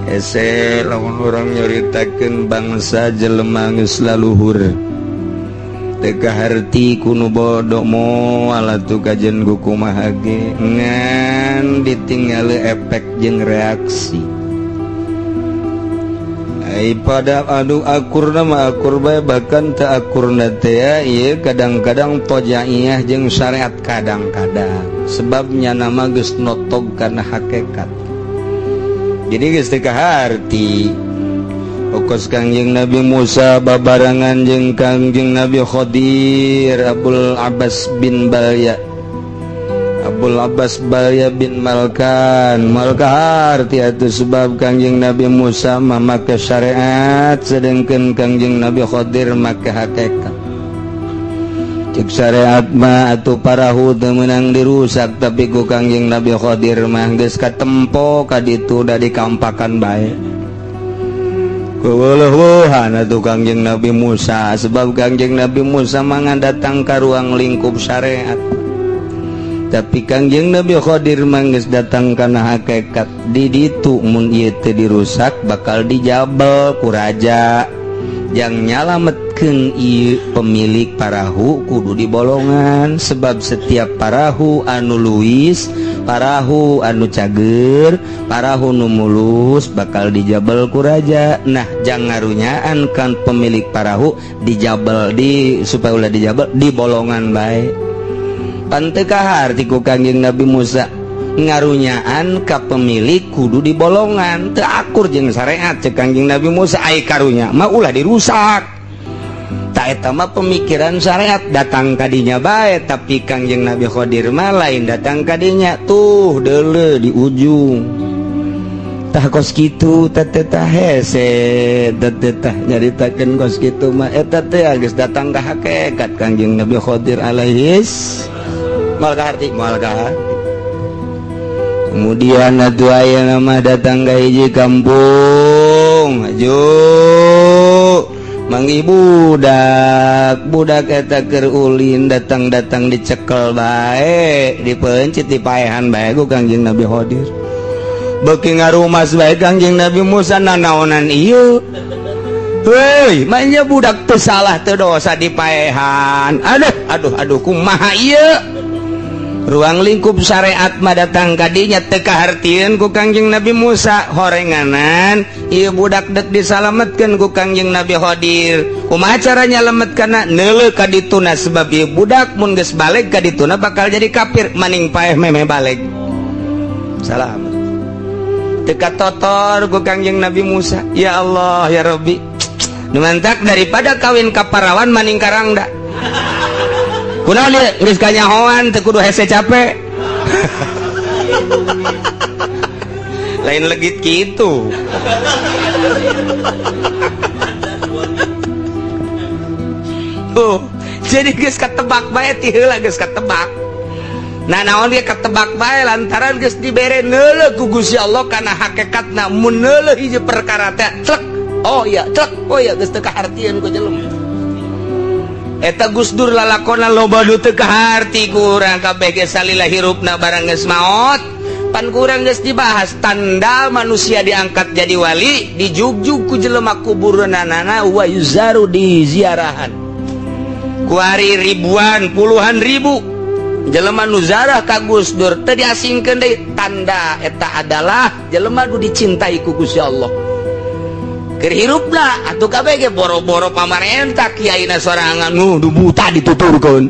Hese lamun urang nyaritakeun bangsa jelema geus laluhur teu kaharti ku nu bodoh moal atuh kajen ku kumaha ge ngan ditinggali efek jeung reaksi. Ai pada anu akurna mah akur bae, bahkan teu akurna teh ieu kadang-kadang tojaiyah jeung syariat kadang-kadang, sebabnya nama geus notog kana hakikat. Jadi geus teu kaharti. Okos Kangjeng Nabi Musa babarangan jeung Kangjeng Nabi Khadir, Abul Abbas bin Balya, Abul Abbas Balya bin Malkan moal kaharti atuh, sebab Kangjeng Nabi Musa mah make syariat, sedangkan Kangjeng Nabi Khadir make hakikat. Cek syariat mah atuh parahu teu meunang dirusak, tapi ku Kangjeng Nabi Khadir mah geus katempo ka ditu da dikampakan bae. Keuluhan atuh Kangjeng Nabi Musa, sebab Kangjeng Nabi Musa mah datang ka ruang lingkup syariat, tapi Kangjeng Nabi Khadir mah geus datang kana hakikat. Di ditu mun ieu teu dirusak bakal dijabel ku raja. Yang nyalametkeun ieu pemilik parahu kudu dibolongan, sebab setiap parahu anu luwis, parahu anu cager, parahu nu mulus bakal dijabel ku raja. Nah, jang ngarunyaan kan pemilik parahu dijabel di supaya ulah dijabel, dibolongan bae. Pan teu kaharti ku Kangjeng Nabi Musa ngarunyaan ka pemilik kudu dibolongan, teu akur jeung syariat cek Kangjeng Nabi Musa. Ai karunya mah ulah dirusak. Tak eta mah pemikiran syariat datang kadinya bae, tapi Kangjeng Nabi Khadir mah lain datang kadinya, tuh deuleu di ujung. Tah kos kitu teh teh hese teh teh nyaritakeun kos kitu mah eta teh geus datang ka hakikat Kangjeng Nabi Khadir alaihis. Moal kaharti, moal kaharti. Kemudian atuh aya nama datang ka hiji kampung, maju manggih budak, budak eta keur ulin, datang-datang dicekel bae, dipencit, dipaehan bae ku Kangjeng Nabi Khadir. Beuki ngarumas bae Kangjeng Nabi Musa, nanaonan ieu? Heuy, mainnya budak teu salah teu dosa dipaehan. Aduh, aduh, aduh, kumaha ieu? Ruang lingkup syariat mah datang kadinya, teu kahartieun ku Kangjeng Nabi Musa. Horenganan ieu budak dek disalametkeun ku Kangjeng Nabi Khadir. Kumaha cara nyalametkeunna? Neuleuh ka dituna, sebab ieu budak mun geus baleg ka dituna bakal jadi kafir, maning paeh meme baleg. Salam teu katotor ku Kangjeng Nabi Musa. Ya Allah ya Rabbi, nu mantak daripada kawin ka parawan maning karangda. Kunaon ieu geus kanyahoan teu kudu hese capek. Lain legit gitu. Tuh, jadi geus katebak bae ti heula geus katebak. Nah, naon dia ketebak bae lantaran geus dibere neuleuh ku Gusti Allah kana hakikatna, mun neuleuh hiji perkara teh tlek. Oh iya, tlek. Oh iya, geus teu kahartieun ku jelema. Eta Gus Dur lalakona loba nu teu kaharti ku urang kabeh ge salila hirupna barang geus maot. Pan kurang geus dibahas tanda manusia diangkat jadi wali dijugjug ku jelema kuburanana wa yuzaru di ziarahan. Kuari ribuan puluhan ribu jelema nu zarah ka Gus Dur teu diasingkeun deui, tanda eta adalah jelema nu dicintai ku Gusti Allah. Keur hirupna atuh kabeh ge boro-boro pamarentah, kiaina sorangan nu buta dituturkeun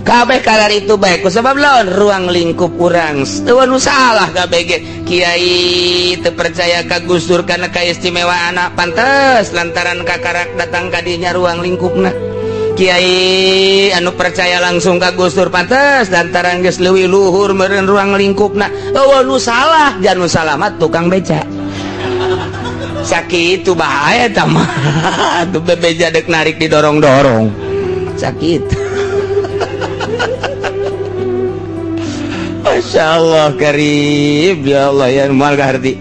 kabeh kalar itu bae ku sebab lawan ruang lingkup urang teu nu salah kabeh ge. Kiai teu percaya ka Gus Dur kana kaistimewaanna, pantes lantaran kakarak datang ka dinya ruang lingkupna. Kiai anu percaya langsung ka Gus Dur, pantes lantaran geus leuwih luhur meureun ruang lingkupna. Eueuh nu salah, jan nu salah mah tukang beca. Sakit itu bahaya mah tuh, bebeja dek narik didorong-dorong sakit. Masya Allah karib ya Allah ya, moal kaharti,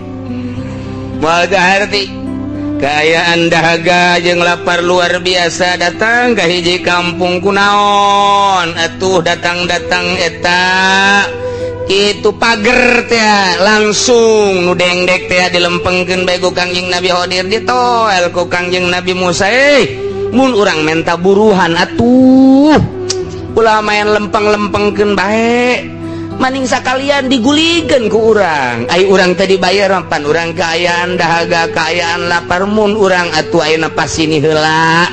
moal kaharti. Kaayaan dahaga jeung lapar luar biasa datang ka hiji kampung, kunaon atuh datang-datang eta Itu pager teh langsung nu dengdek teh dilempengkeun bae ku Kangjeng Nabi Khodir, ditoel ku Kangjeng Nabi Musa. Mun urang menta buruhan atuh, ulah main lempeng-lempengkeun bae, maning sakalian diguligeun ku urang. Ai urang teh dibayar pan urang kaayaan dahaga, kaayaan lapar, mun urang atuh ayeuna pasini heula.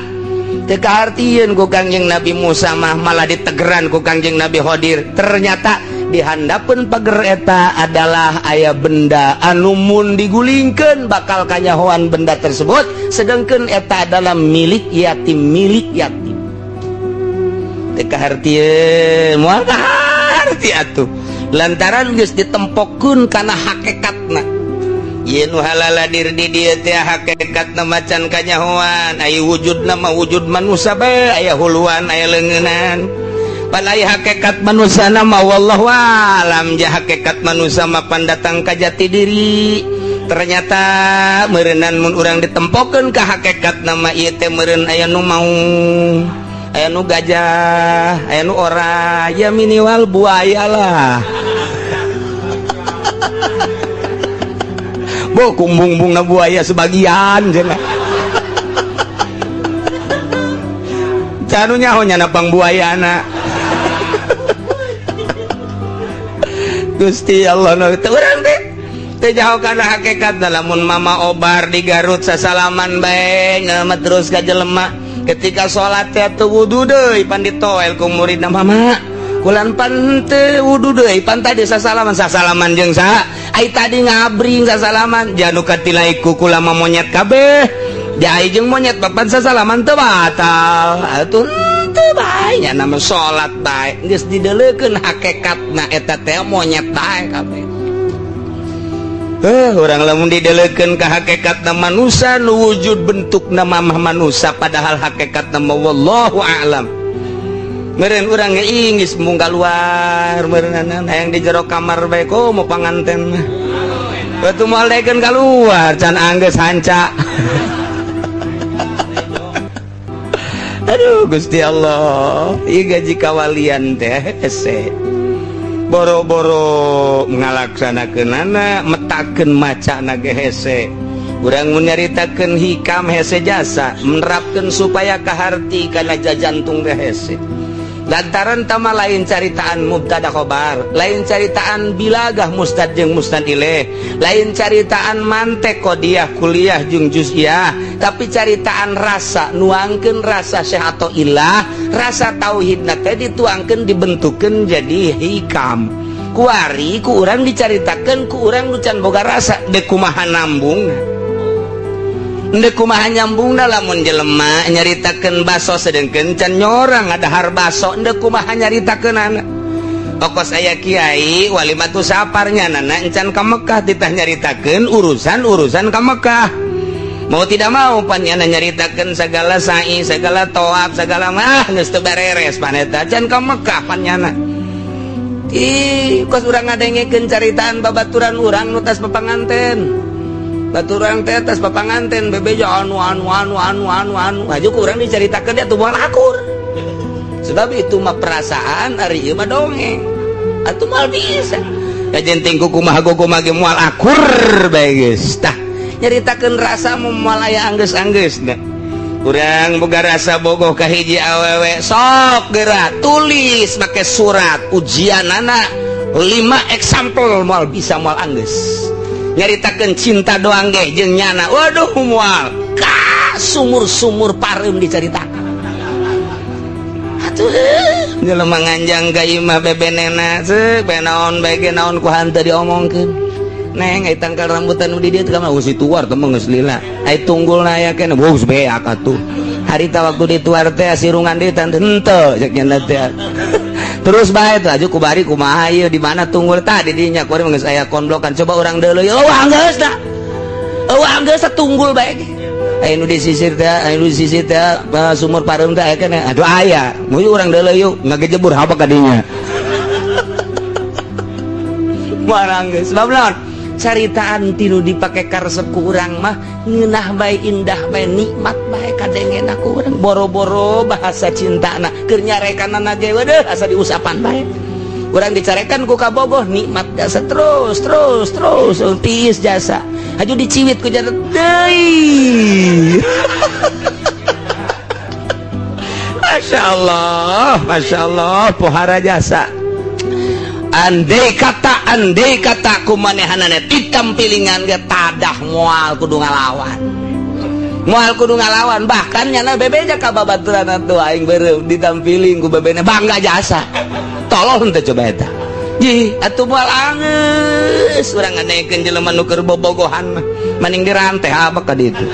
Teu kahartieun ku Kangjeng Nabi Musa mah, malah ditegeran ku Kangjeng Nabi Khodir. Ternyata di handapeun pager eta adalah aya benda anu mun digulingkeun bakal kanyahoan benda tersebut, sedangkan eta adalah milik yatim, milik yatim. Teu kahartieun, moal kaharti atuh, lantaran geus ditempokeun kana hakikatna. Ieu nu halaladir di dieu teh hakikatna macan kanyahoan, aya wujudna mah wujud manusia bae, aya huluan, aya leungeunnan. Pan aya hakikat manusia nama, wallahu alam ja, hakikat manusia mah pandatang ka jati diri. Ternyata meureunan mun urang ditempokeun ka hakikat nama ieu teh meureun aya nu mau, aya nu gajah, aya nu ora, ya minimal buaya lah. Bo kumbung-bungna buaya sebagian cenah. Canu nyaho nya napang buayana. Gusti Allah nu teu urang teh teu jauh kana hakikat. Lamun mama obar di Garut sasalaman bae nyelamat terus ka jelema, ketika salat teh teu wudu deui, pan ditoel ku muridna, "Mama, kulan pan teu wudu deui, pan tadi sasalaman." "Sasalaman jeung saha? Ai tadi ngabring sasalaman." Janu katilai ku kula mah monyet kabeh. Jai jeung monyet papan sasalaman teu batal atuh, teu bae nya nama salat bae. Geus dideleukeun hakikatna eta teh monyet bae kabeh. Urang lamun dideleukeun ka hakikatna manusia nu wujud bentukna mamah manusia, padahal hakikatna mah wallahu a'lam. Meureun urang ge inggis mung kaluar meureunana hayang di jero kamar bae komo panganten mah. Batu moal daekeun kaluar can anggeus hanca. Aduh Gusti Allah, ieu gaji kawalian teh hese. Boro-boro ngalaksanakeunana, metakeun macana ge hese. Urang mun nyaritakeun hikam hese jasa, menerapkeun supaya kaharti kana jajantung teh hese. Lantaran tama lain caritaan mubtada khobar, lain caritaan bilagah mustad jeung mustad ilaih, lain caritaan mantek kodiah kuliah jeung juz'iyah, tapi caritaan rasa, nuangkeun rasa syekh atau ilah, rasa tauhidna teh dituangkeun dibentukeun jadi hikam. Kuari ku urang dicaritakeun ku urang nu can boga rasa, deuk kumaha nambungna. Ndek kumaha nyambungna lamun jelema nyaritakeun baso sedengkeun can nyorang ngadahar baso, ndek kumaha nyaritakeunana. Okos aya kiai walimatu saparnya nana encan ka Mekah, titah nyaritakeun urusan-urusan ka Mekah. Mau tidak mau panyana nyaritakeun segala sa'i, segala toab, segala mah geus teu bereres paneta can ka Mekah panyana. Ih, kos urang ngadengekeun caritaan babaturan urang nu tas papanganten. Baturan teh tas papanganten bebeja anu anu anu anu anu anu aju kurang diceritakeun dia tuh moal akur. Sebab itu mah perasaan, ari ieu mah dongeng. Atuh moal bisa. Kajen tingku kumaha kumaha ge moal akur bae geus. Tah nyaritakeun rasa moal aya anggeus-anggeus da. Urang boga rasa bogoh ka hiji awewe, sok geura tulis make surat ujianana 5 example moal bisa, moal anggeus. Nyaritakeun cinta doang ge jeung nyana, waduh moal ka sumur-sumur pareum dicaritakeun. Atuh jelema nganjang ka imah bebenena ceuk bae naon bae ge naon ku hanteu diomongkeun. Neng ai tangkal rambutan nu di dieu teh mah geus dituar teh mah geus lila. Ai tunggulna aya keneh geus beak atuh. Harita waktu dituar teh sirungan deui teh henteu cek nyana teh. Terus bae teh aju kubari kumaha ieu di mana tunggul tadi dinya kuari mah geus aya konblokan, coba urang deuleu eueuh anggeus da. Eueuh anggeus tunggul bae ge. Aya nu disisir teh, aya nu disisir teh sumur pareum teh aya keneh. Aduh aya, mun urang deuleu yuk ngagejebur haba ka dinya. Moal anggeus sebab naon? Caritaan tinu dipake karesep ku urang mah ngeunah bae, indah bae, nikmat bae kadengena ku urang. Boro-boro bahasa cintana keur nyarekanana ge waduh asa diusapan bae. Urang dicarekan ku kabogoh, nikmat jasa terus terus terus, tiis jasa. Haju diciwit ku jasa deui. Masya Allah, Masya Allah, pohara jasa. Andai kata ku manehanana ditampilingan ge tadah, moal kudu ngalawan, moal kudu ngalawan. Bahkan nyana bebeja ka babaturan atuh, "Aing beureum ditampiling ku bebena," bangga jasa. Tolong teh coba eta. Ji, atuh moal angeus urang ngadengekeun jelema nu keur bobogohan mah. Maning dirantai apa ka ditu.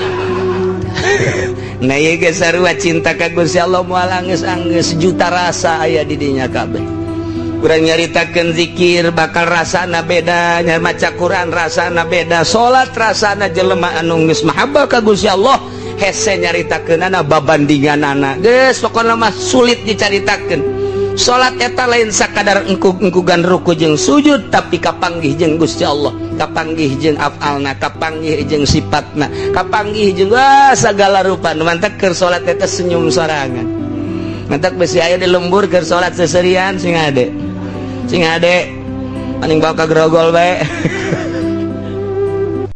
Nah, ieu ge sarua, cinta ka Gusti Allah moal angeus-angeus, juta rasa aya di dinya kabeh. Urang nyaritakeun zikir bakal rasana beda, nya maca Quran rasana beda, salat rasana. Jelema anu geus mahabbah ka Gusti Allah hese nyaritakeunana, babandinganana geus pokona mah sulit dicaritakeun. Salat eta lain sakadar engkug-engkugan ruku jeung sujud, tapi kapanggih jeung Gusti Allah, kapanggih jeung afalna, kapanggih jeung sifatna, kapanggih jeung wah segala rupa. Mantak keur salat eta senyum sorangan. Mantak besi aya di lembur keur salat seserian, sing ade, sing ade, paling bawa ka grogol bae.